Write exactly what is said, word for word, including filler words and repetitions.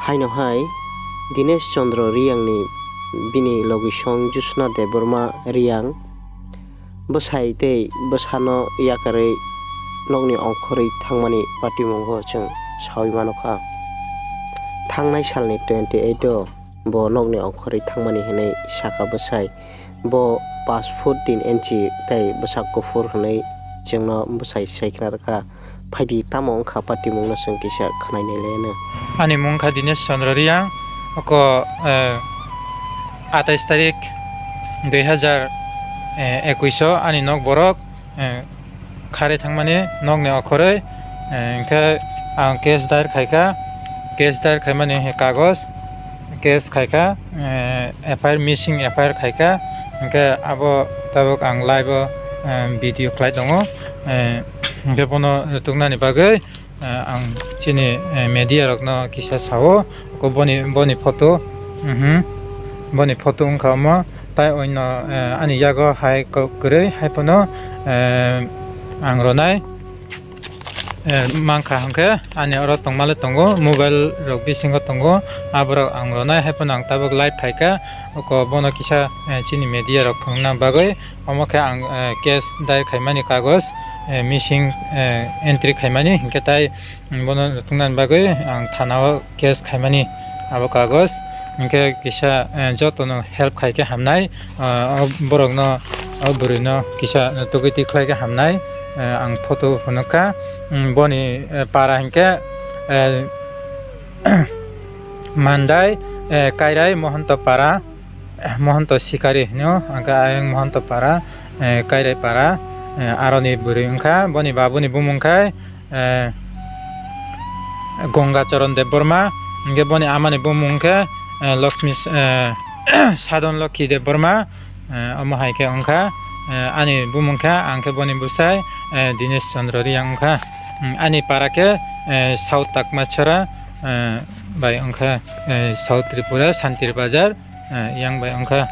Haino hai Dinesh Chandra Reang ni bini logisong Jyotsna Debbarma Reang bwsai tei bwsano yakarwi nokni ongkhorwi thangmani patimungo chwng saui mano kha. Thangnai salni twenty eight o bo nokni ongkhorwi thangmani hwnwi sakha bwsai. Bo pash foot tin inchi tei bwsak kuphur hwnwi chwngno bwsai sai khna rwkha. Phaidi tamo wngkha patimungno chwng kisa khwnainai laiano. Ani mung kha Dinesh Chandra Reang, oko, eh, atais tarik dui hazar ekuish o ani nok borok, eh, kharwi thangmani nokni okhorwi, eh, hwnkhe ang case dair khaikha, case dair khaimani kagoj, case khaikha, eh, F I R, missing F I R khaikha, hwnkhe abo tabuk ang live o, eh, video khlai tongo, eh, hwnkhe bono nutuknani bagwi, eh, ang chini, eh, media rokno kisa sao, ko boni, boni photo, mhm, boni photo wngkha omo, tai oino, eh, ani yago hai kok kwrwi hai phano, eh, ang ronai. Eh, mankha hwnkhe ani oro tongmale tongo, mobile rok bisingo tongo, aborok ang ronai, hai phano ang tabuk live phaikha, oko bono kisa, eh, chini media rok phunukna bagwi, omo khe ang, eh, case dair khaimani kagoj, eh, missing, eh, entry khaimani, hwnkhe tai bono nutuknani bagwi ang thana o case khaimani abo kagoj, hwnkhe kisa, eh, jotono help khaikhe hamnai, eh, o borokno, o bwrwino kisa tugwi twi khlaikhe hamnai, eh, ang photo phunukha, mm, boni, eh, para hinkhe, eh, Mandai, eh, Kairai Mohonto para, Mohonto Sikari hino, hwnkhe ayang Mohonto para, eh, Kairai para, eh, aroni bwrwi wngkha, boni babuni bumung khai, eh, Gonga Charan Debbarma, hwnkhe boni amani bumung khe, eh, Lakshmi, eh, Sadon Lokhi Debbarma, eh, omo hai khe wngkha, eh, ani bumung khe ang khe boni bwsai, eh, Dinesh Chandra Reang wngkha. Hmm, ani para khe, eh, South Takmachara, eh, bai wngkha, eh, South Tripura, Santir Bazar, eh, yang bai wngkha.